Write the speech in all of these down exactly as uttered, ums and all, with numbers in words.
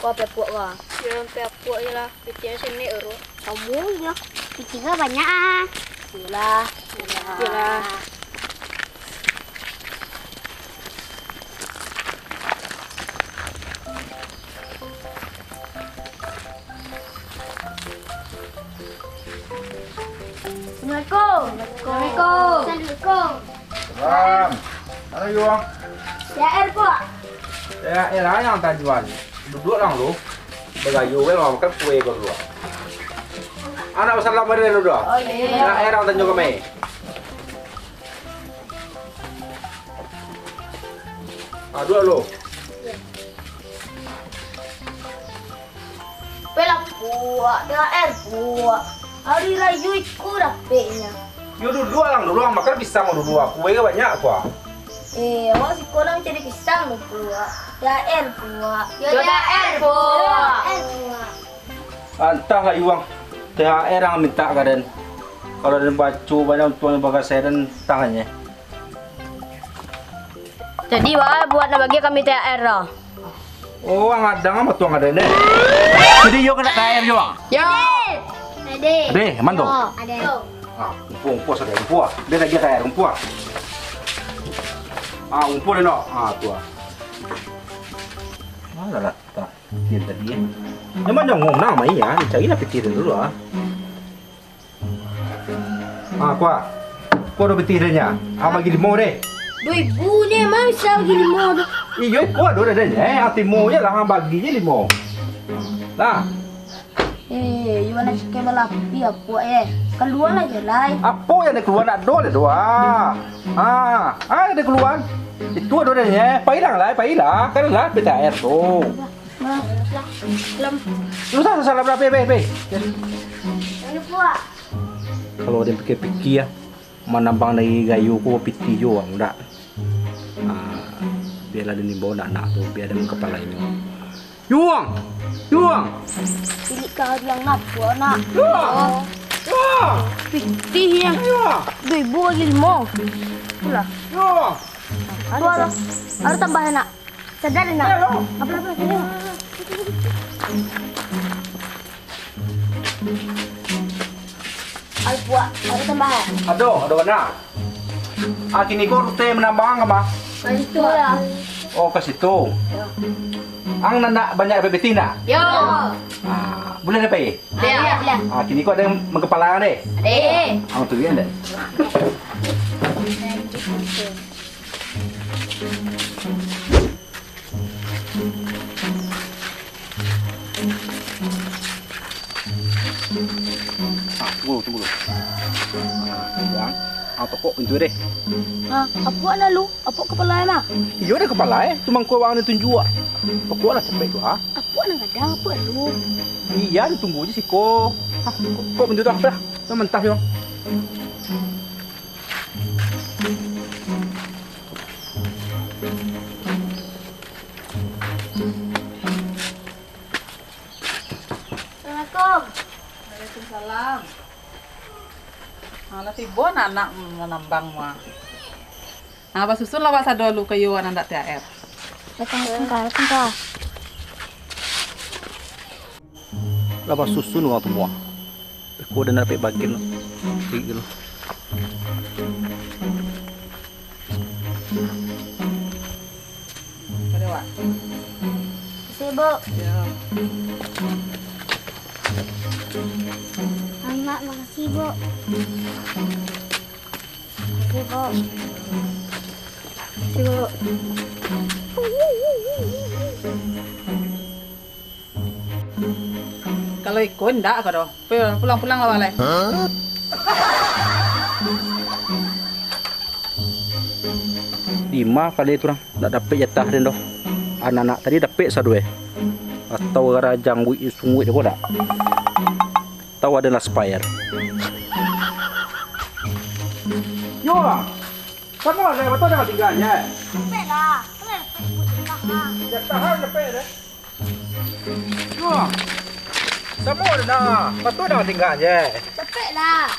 Kau apuak-apuak ka? Yo, apuak-apuak je lah. Pitih senek ero. Kamu yo. Pitih ka banyak ah. Iyolah. Iyolah. Assalamualaikum. Assalamualaikum. Assalamualaikum. Salam. Halo, Yuang. T H R, Puak. T H R lah nan tajuan. Duduak lah lu. Bagayo bae lah, makan kue baru. Anak basalam bae dulu dah. Oh, iyo. T H R nan tanyo kami. Ah, duduak lu. Pelah, Puak, T H R, Puak. Hari rayo iko dapeknyo. Yo duduak lah dulu, makan pisang dulu. Kue ka banyak, Puak. Eh, awak siko lah mancari pisang tu, Puak. T H R, Puak. Yo, T H R, Puak. T H R, Puak. Antahlah, Yuang. T H R nan mintak ka den. Kalau den baco banyak untuang bagasa den, antah nyo. Jadi, Wak, buat nak bagi kami T H R lah. Oh, ang adang mah tuang ado deh. Jadi, yo kena T H R yo, Bang? Yo. Ade. Ade, aman tu? Yo. Ade. Ah, umpu, umpu sajo, umpu ah. Dia lagi T H R, umpu ah. Ah, umpu deh, no. Ah, tu ah. Ah, lah, lah. Tak. Dia tadi, eh. Memang jangan ngomong nama iya, dicari lah pikir dulu ah. Ah, kuah. Kuah duo pitih deh nya. Ah, bagi limo deh. Duo ribu ni, mah bisa bagi limo tu. Iyo, kuah duo deh nya. Eh, ah, timo je lah, ah, bagi je limo. Lah. Eh, iyo nak cakap balapi apo eh. Kaluar lah je lai. Apo yang nak kaluar nak do lah doa. Ah, ah, ada kaluar. Itu ada deh nya. Pailah lah, pailah. Kan lah P T R tu. Nah, lah, lah. Lu sah salah berape, be, be. Kalau den pikir-pikir, manambang dari gayo ko pitih jo, ndak? Ah, biarlah den imbau anak-anak tu, biar den kapalo inyo. Yuang! Yuang! Pilih kau yang nak, nak. Yuang! Yuang! Pitih yang Yuang! Duo ribu bagi limo. Itulah. Yuang! Ada, ada tambah nak. Sadar nak? Apo, apo, apo? Ai, puak, ado tambahan? Ado, ado bana. Ah, kini ko rute manambang ka ma? Ka situ lah. Oh, ka situ. Yo. Ang nak banyak dapek pitih ndak? Yo. Ah, buliah dapek? Buliah. Ah, kini ko ado yang mangkapala deh. Ado. Ang tunggu deh. Ah, tunggu, tunggu dulu. Ah, Bang. Ah, tokok pintu deh. Ha, apo nak lu? Apo kapalo ai mah? Iyo, ado kapalo ai. Tu mangko bang ni tunjuak. Tokok lah capek tu, ha. Apo nan gadang, apo lu? Iyo, tunggu je siko. Ha, kok pintu tu, dah. Dah mentah je, Bang. Assalamualaikum. Waalaikumsalam. Ah, lah tibo anak-anak manambang, mah. Ah, basusun lah, Pak, sado lu kayu anak ndak T H R. Datang, datang, datang. Lah basusun urang tu mua. Beko den dapek bagian tu. Cari dulu. Ada, Wak? Makasih, Bu. Ya. Amak, makasih, Bu. Makasih, Bu. Makasih, Bu. Kalau iko indak ko doh. Pulang, pulang lah, Wak, lai. Dima kali tu urang, ndak dapek jatah den doh. Anak-anak tadi dapek saduo. Atau gara jangguik sunguik ko dak? Atau ado lah spare. Yo lah. Samo lah, batua dah tinggalnyo. Dapek lah. Kan dapek buat tengah lah. Jatah dapek deh. Wah, samo dah. Patut dah tinggal je. Capek lah.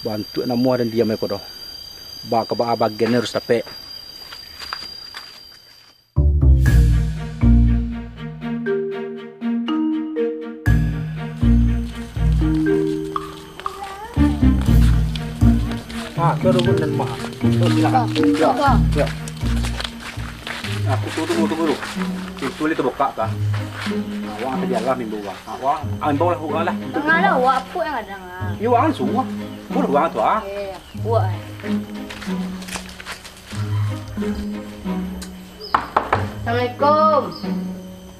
Bantuak namuah dan diam eko doh. Ba ka ba bagian harus dapek. Pun dan mahal. Oh, silakan. Ya. Ya. Ya. Aku tu tunggu, tunggu dulu. Pintu ni terbuka kah? Awak ada jalan mimbo bang. Awak ambil lah buka lah. Tengah lah, awak apa yang ada ngah? Iya, awak langsung lah. Boleh bang tu ah. Iya, iya. Buat eh. Assalamualaikum.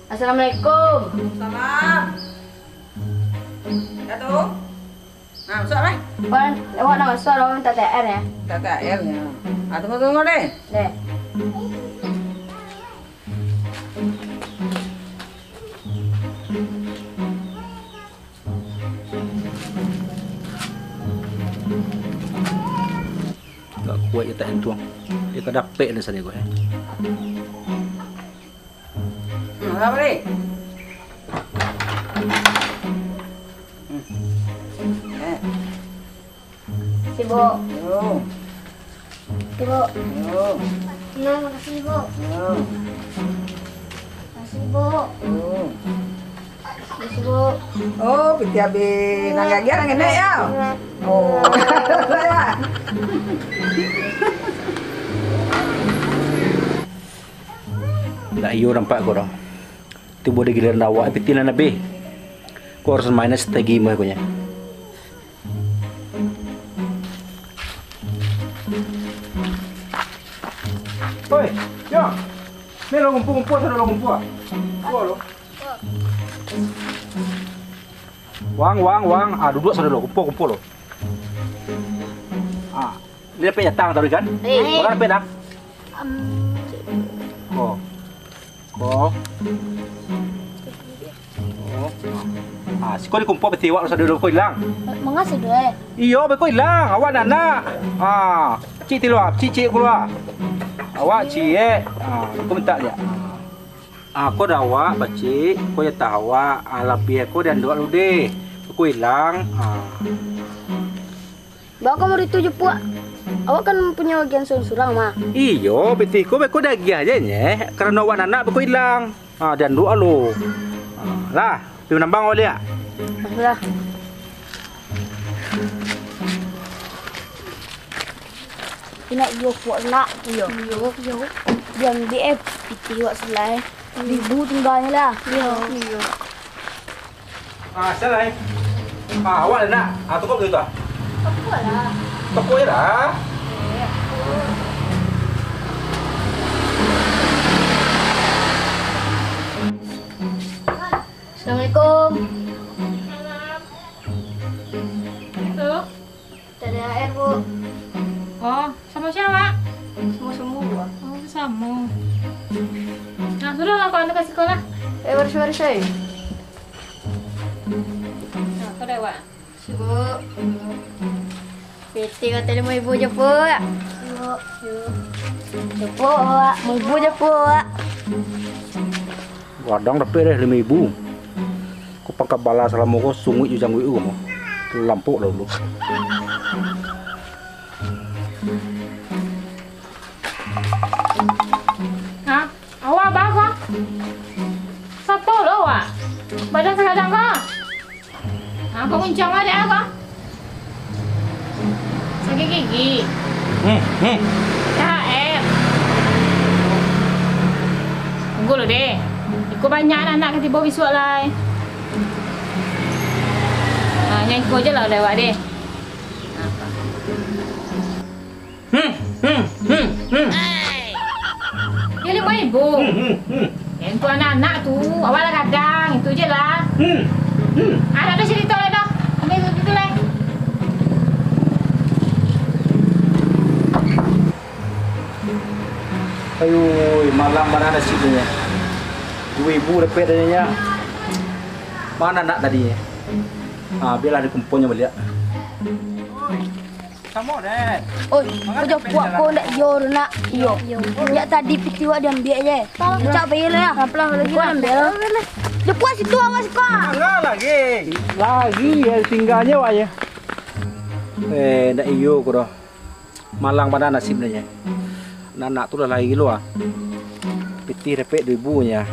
Assalamualaikum. Salam. Ya tu. Nah, masuk lah. Wan, awak nak masuk, awak minta T R ya. Minta T R ya. Ah, tunggu, tunggu deh. Deh. Tak kuat je tak entuang. Dia ka dapek ni sana kau eh. Hmm, apa ni? Hmm. Eh. Sibuk. Yo. Sibuk. Yo. Nah, makasih, Buk. Yo. Makasih, Buk. Yo. Makasih, Buk. Oh, piti abih nang gagiah nang enek ya? Oh. Ndak iyo nampak ko doh. Tibo di giliran awak, piti nan abih. Ko harus main strategi mah ko nya. Oi, yo. Ni lo kumpul-kumpul, sudah lo kumpul. Kumpul lo. Wang, wang, wang. Ah, duduk sudah lo, kumpul, kumpul lo. Ah, ni dapek jatah tadi kan? Eh. Urang dapek dah? Em. Oh. Ko. Oh. Ah, siko dikumpua piti awak sadonyo ko ilang. Manga sadonyo eh? Iyo, beko ilang. Awak ndak nak. Ah, cik ti lua, cik, cik kalua. Awak ciek. Ah, ko mintak liak. Ah, ko dek awak, bacik. Ko jatah awak. Ah, labiah ko di anduak lu deh. Beko ilang. Ah. Baa ka mari tu, Japuak? Awak kan mampunyoi bagian surang-surang mah. Iyo, pitih ko beko diagiah se nyeh, karano awak nan nak beko ilang. Ha, di anduak lo. Ha, lah, pai manambang awak liak. Lah. Indak iyo, Puak, nak. Iyo. Iyo. Iyo. Diambiak eh pitih awak sulai. Ribu tingganyo lah. Iyo. Iyo. Ah, sial lai. Ah, awak lah nak. Ah, tokok tu ah. Tokok lah. Tokok je lah. Assalamualaikum. Salam. Itu. T H R, Bu. Oh, samo sia, Wak? Samo-samo, Bu. Oh, samo. Nah, sudah lah, kau anu ka siko lah. Eh, baris-baris, eh. Nah, kau dah, Wak. Sibuk. Pitih kau tadi limo ribu je, Puk. Sibuk. Sibuk, Wak. Limo ribu je, Puk. Gadang dapek deh limo ribu. Ko pangka bala salamo ko sunguik jo jangguik ko mah. Lampok lah dulu. Ha? Awak baa ko? Sato lo awak. Badan sagadang ko. Ha, ko muncang lah dek ko. Sakik gigi. Hmm, hmm. T H R. Tunggu lo deh. Iko banyak anak-anak ka tibo bisuak lai. Ha, nyo iko je lah dek awak deh. Hmm, hmm, hmm, hmm. Yo limo ribu. Hmm, hmm, hmm. Yo, untuak anak-anak tu, awak lah gadang, itu je lah. Hmm, hmm. Ah, dak ado carito lai doh. Ambiak itu lai. Ayuih, malang bana nasibnyo. Duo ribu dapek tadinyo. Mano anak tadi? Ah, bialah dikumpuanyo baliak. Samo, Dek. Oi, ko Japuak ko ndak iyo tu nak. Iyo. Jak tadi pitih wak diambiak je. Cak pai lah. Ko diambiak. Japuak situ awak siko. Tangah lagi. Lagi yo tingganyo wak yo. Eh, ndak iyo ko doh. Malang bana nasib nyo. Anak tu lah lari lo ah. Pitih dapek duo ribu nyo.